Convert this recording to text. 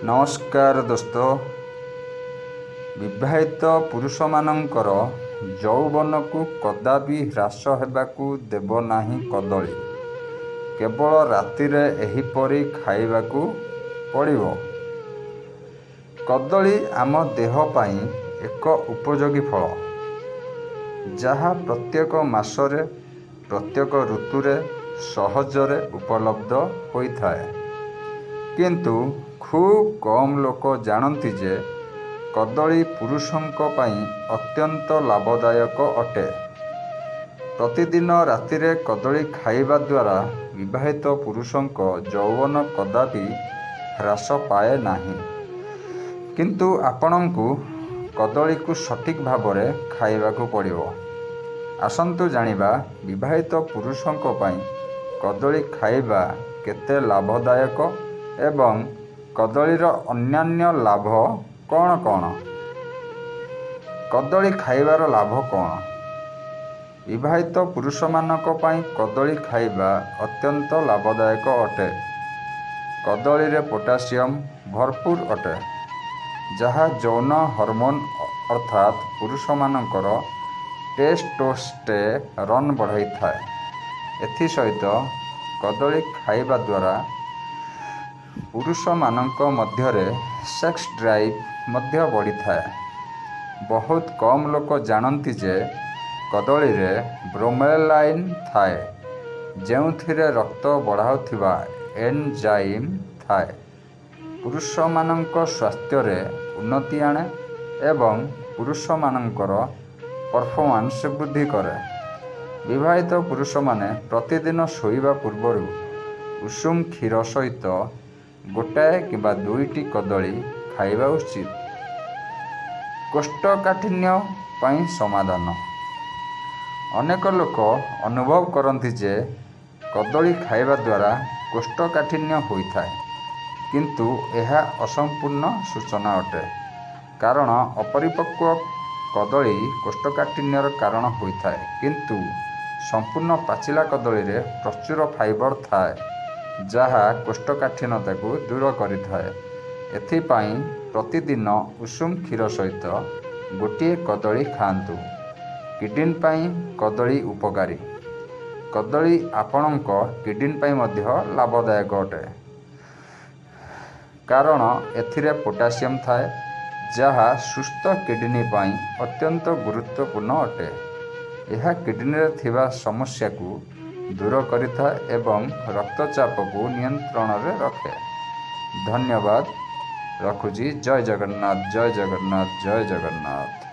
ନମସ୍କାର ଦୋସ୍ତ। ବିବାହିତ ପୁରୁଷମାନଙ୍କର ଯୌବନକୁ କଦାପି ହ୍ରାସ ହେବାକୁ ଦେବ ନାହିଁ କଦଳୀ, କେବଳ ରାତିରେ ଏହିପରି ଖାଇବାକୁ ପଡ଼ିବ। କଦଳୀ ଆମ ଦେହ ପାଇଁ ଏକ ଉପଯୋଗୀ ଫଳ, ଯାହା ପ୍ରତ୍ୟେକ ମାସରେ ପ୍ରତ୍ୟେକ ଋତୁରେ ସହଜରେ ଉପଲବ୍ଧ ହୋଇଥାଏ। କିନ୍ତୁ ଖୁବ୍ କମ୍ ଲୋକ ଜାଣନ୍ତି ଯେ କଦଳୀ ପୁରୁଷଙ୍କ ପାଇଁ ଅତ୍ୟନ୍ତ ଲାଭଦାୟକ ଅଟେ। ପ୍ରତିଦିନ ରାତିରେ କଦଳୀ ଖାଇବା ଦ୍ୱାରା ବିବାହିତ ପୁରୁଷଙ୍କ ଯୌବନ କଦାପି ହ୍ରାସ ପାଏ ନାହିଁ। କିନ୍ତୁ ଆପଣଙ୍କୁ କଦଳୀକୁ ସଠିକ୍ ଭାବରେ ଖାଇବାକୁ ପଡ଼ିବ। ଆସନ୍ତୁ ଜାଣିବା ବିବାହିତ ପୁରୁଷଙ୍କ ପାଇଁ କଦଳୀ ଖାଇବା କେତେ ଲାଭଦାୟକ ଏବଂ କଦଳୀର ଅନ୍ୟାନ୍ୟ ଲାଭ କ'ଣ କ'ଣ। କଦଳୀ ଖାଇବାର ଲାଭ କ'ଣ? ବିବାହିତ ପୁରୁଷମାନଙ୍କ ପାଇଁ କଦଳୀ ଖାଇବା ଅତ୍ୟନ୍ତ ଲାଭଦାୟକ ଅଟେ। କଦଳୀରେ ପୋଟାସିୟମ୍ ଭରପୂର ଅଟେ, ଯାହା ଯୌନ ହରମୋନ୍ ଅର୍ଥାତ୍ ପୁରୁଷମାନଙ୍କର ଟେଷ୍ଟୋଷ୍ଟେରନ୍ ବଢ଼ାଇଥାଏ। ଏଥିସହିତ କଦଳୀ ଖାଇବା ଦ୍ୱାରା ପୁରୁଷମାନଙ୍କ ମଧ୍ୟରେ ସେକ୍ସ ଡ୍ରାଇଭ୍ ମଧ୍ୟ ବଢ଼ିଥାଏ। ବହୁତ କମ୍ ଲୋକ ଜାଣନ୍ତି ଯେ କଦଳୀରେ ବ୍ରୋମେଲାଇନ୍ ଥାଏ, ଯେଉଁଥିରେ ରକ୍ତ ବଢ଼ାଉଥିବା ଏନଜାଇମ୍ ଥାଏ। ପୁରୁଷମାନଙ୍କ ସ୍ୱାସ୍ଥ୍ୟରେ ଉନ୍ନତି ଆଣେ ଏବଂ ପୁରୁଷମାନଙ୍କର ପରଫର୍ମାନ୍ସ ବୃଦ୍ଧି କରେ। ବିବାହିତ ପୁରୁଷମାନେ ପ୍ରତିଦିନ ଶୋଇବା ପୂର୍ବରୁ ଉଷୁମ କ୍ଷୀର ସହିତ ଗୋଟାଏ କିମ୍ବା ଦୁଇଟି କଦଳୀ ଖାଇବା ଉଚିତ। କୋଷ୍ଠକାଠିନ୍ୟ ପାଇଁ ସମାଧାନ। ଅନେକ ଲୋକ ଅନୁଭବ କରନ୍ତି ଯେ କଦଳୀ ଖାଇବା ଦ୍ୱାରା କୋଷ୍ଠକାଠିନ୍ୟ ହୋଇଥାଏ, କିନ୍ତୁ ଏହା ଅସମ୍ପୂର୍ଣ୍ଣ ସୂଚନା ଅଟେ। କାରଣ ଅପରିପକ୍ୱ କଦଳୀ କୋଷ୍ଠକାଠିନ୍ୟର କାରଣ ହୋଇଥାଏ, କିନ୍ତୁ ସମ୍ପୂର୍ଣ୍ଣ ପାଚିଲା କଦଳୀରେ ପ୍ରଚୁର ଫାଇବର ଥାଏ, ଯାହା କୋଷ୍ଠକାଠିନ୍ୟତାକୁ ଦୂର କରିଥାଏ। ଏଥିପାଇଁ ପ୍ରତିଦିନ ଉଷୁମ କ୍ଷୀର ସହିତ ଗୋଟିଏ କଦଳୀ ଖାଆନ୍ତୁ। କିଡନୀ ପାଇଁ କଦଳୀ ଉପକାରୀ। କଦଳୀ ଆପଣଙ୍କ କିଡନୀ ପାଇଁ ମଧ୍ୟ ଲାଭଦାୟକ ଅଟେ, କାରଣ ଏଥିରେ ପୋଟାସିୟମ୍ ଥାଏ, ଯାହା ସୁସ୍ଥ କିଡନୀ ପାଇଁ ଅତ୍ୟନ୍ତ ଗୁରୁତ୍ୱପୂର୍ଣ୍ଣ ଅଟେ। ଏହା କିଡନୀରେ ଥିବା ସମସ୍ୟାକୁ ଦୂର କରିଥାଏ ଏବଂ ରକ୍ତଚାପକୁ ନିୟନ୍ତ୍ରଣରେ ରଖେ। ଧନ୍ୟବାଦ, ରଖୁଛି। ଜୟ ଜଗନ୍ନାଥ, ଜୟ ଜଗନ୍ନାଥ, ଜୟ ଜଗନ୍ନାଥ।